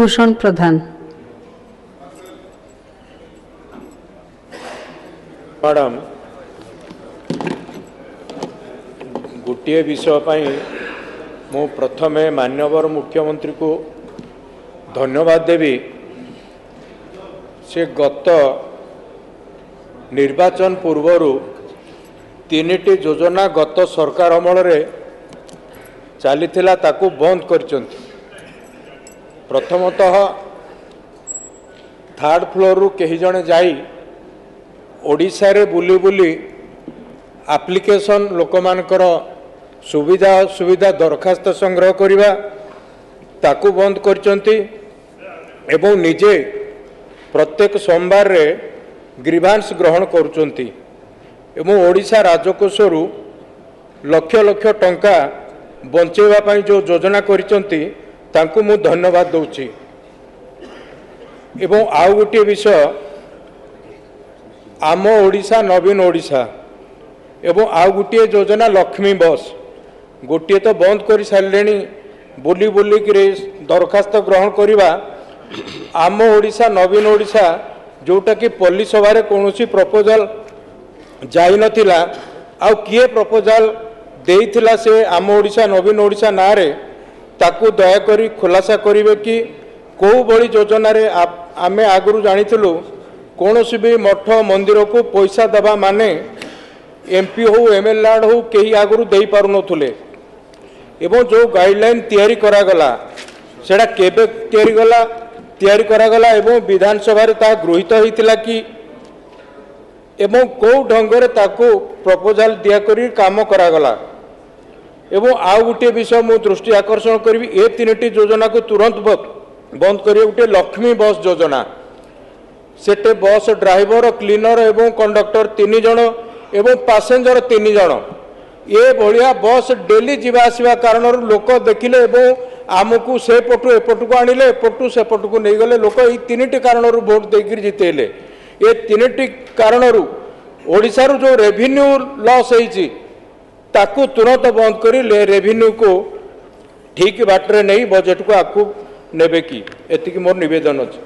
Bhushan Pradhan. Madam, ଗୋଟିଏ ବିଷୟ ପାଇଁ ମୁଁ ପ୍ରଥମେ ମାନ୍ୟବର ମୁଖ୍ୟମନ୍ତ୍ରୀକୁ ଧନ୍ୟବାଦ ଦେବି। ସେ ଗତ ନିର୍ବାଚନ ପୂର୍ବରୁ 3ଟି ଯୋଜନା ଗତ ସରକାର ଅମଳରେ ଚାଲିଥିଲା, ତାକୁ ବନ୍ଦ କରିଛନ୍ତି। ପ୍ରଥମତଃ ଥାର୍ଡ଼ ଫ୍ଲୋରରୁ କେହି ଜଣେ ଯାଇ ଓଡ଼ିଶାରେ ବୁଲି ବୁଲି ଆପ୍ଲିକେସନ୍ ଲୋକମାନଙ୍କର ସୁବିଧା ଅସୁବିଧା ଦରଖାସ୍ତ ସଂଗ୍ରହ କରିବା, ତାକୁ ବନ୍ଦ କରିଛନ୍ତି ଏବଂ ନିଜେ ପ୍ରତ୍ୟେକ ସୋମବାରରେ ଗ୍ରିଭାନ୍ସ ଗ୍ରହଣ କରୁଛନ୍ତି ଏବଂ ଓଡ଼ିଶା ରାଜକୋଷରୁ ଲକ୍ଷ ଲକ୍ଷ ଟଙ୍କା ବଞ୍ଚେଇବା ପାଇଁ ଯେଉଁ ଯୋଜନା କରିଛନ୍ତି, ତାଙ୍କୁ ମୁଁ ଧନ୍ୟବାଦ ଦେଉଛି। ଏବଂ ଆଉ ଗୋଟିଏ ବିଷୟ, ଆମ ଓଡ଼ିଶା ନବୀନ ଓଡ଼ିଶା ଏବଂ ଆଉ ଗୋଟିଏ ଯୋଜନା ଲକ୍ଷ୍ମୀ ବସ୍, ଗୋଟିଏ ତ ବନ୍ଦ କରିସାରିଲେଣି ବୁଲି ବୁଲିକିରି ଦରଖାସ୍ତ ଗ୍ରହଣ କରିବା। ଆମ ଓଡ଼ିଶା ନବୀନ ଓଡ଼ିଶା ଯେଉଁଟାକି ପଲ୍ଲୀ ସଭାରେ କୌଣସି ପ୍ରପୋଜାଲ ଯାଇନଥିଲା, ଆଉ କିଏ ପ୍ରପୋଜାଲ ଦେଇଥିଲା ସେ ଆମ ଓଡ଼ିଶା ନବୀନ ଓଡ଼ିଶା ନାଁରେ, ତାକୁ ଦୟାକରି ଖୁଲାସା କରିବେ କି? କେଉଁ ଭଳି ଯୋଜନାରେ ଆମେ ଆଗରୁ ଜାଣିଥିଲୁ କୌଣସି ବି ମଠ ମନ୍ଦିରକୁ ପଇସା ଦେବା ମାନେ ଏମ୍ପି ହଉ, ଏମ୍ ଏଲ୍ ଏ ହଉ, କେହି ଆଗରୁ ଦେଇପାରୁନଥିଲେ। ଏବଂ ଯେଉଁ ଗାଇଡ଼ଲାଇନ୍ ତିଆରି କରାଗଲା, ସେଇଟା କେବେ ତିଆରି କରାଗଲା ଏବଂ ବିଧାନସଭାରେ ତାହା ଗୃହୀତ ହୋଇଥିଲା କି, ଏବଂ କେଉଁ ଢଙ୍ଗରେ ତାକୁ ପ୍ରପୋଜାଲ ଦିଆକରି କାମ କରାଗଲା? ଏବଂ ଆଉ ଗୋଟିଏ ବିଷୟ ମୁଁ ଦୃଷ୍ଟି ଆକର୍ଷଣ କରିବି, ଏ 3ଟି ଯୋଜନାକୁ ତୁରନ୍ତ ବନ୍ଦ କରିବେ। ଗୋଟିଏ ଲକ୍ଷ୍ମୀ ବସ୍ ଯୋଜନା, ସେଠି ବସ୍ ଡ୍ରାଇଭର, କ୍ଲିନର ଏବଂ କଣ୍ଡକ୍ଟର 3 ଜଣ ଏବଂ ପାସେଞ୍ଜର 3 ଜଣ, ଏ ଭଳିଆ ବସ୍ ଡେଲି ଯିବା ଆସିବା କାରଣରୁ ଲୋକ ଦେଖିଲେ ଏବଂ ଆମକୁ ସେପଟୁ ଏପଟକୁ ଆଣିଲେ, ଏପଟୁ ସେପଟକୁ ନେଇଗଲେ। ଲୋକ ଏଇ 3ଟି କାରଣରୁ ଭୋଟ ଦେଇକରି ଜିତେଇଲେ। ଏ 3ଟି କାରଣରୁ ଓଡ଼ିଶାରୁ ଯେଉଁ ରେଭିନ୍ୟୁ ଲସ୍ ହେଇଛି, ତାକୁ ତୁରନ୍ତ ବନ୍ଦ କରି ରେଭିନ୍ୟୁକୁ ଠିକ୍ ବାଟରେ ନେଇ ବଜେଟକୁ ଆଗକୁ ନେବେ କି? ଏତିକି ମୋର ନିବେଦନ ଅଛି।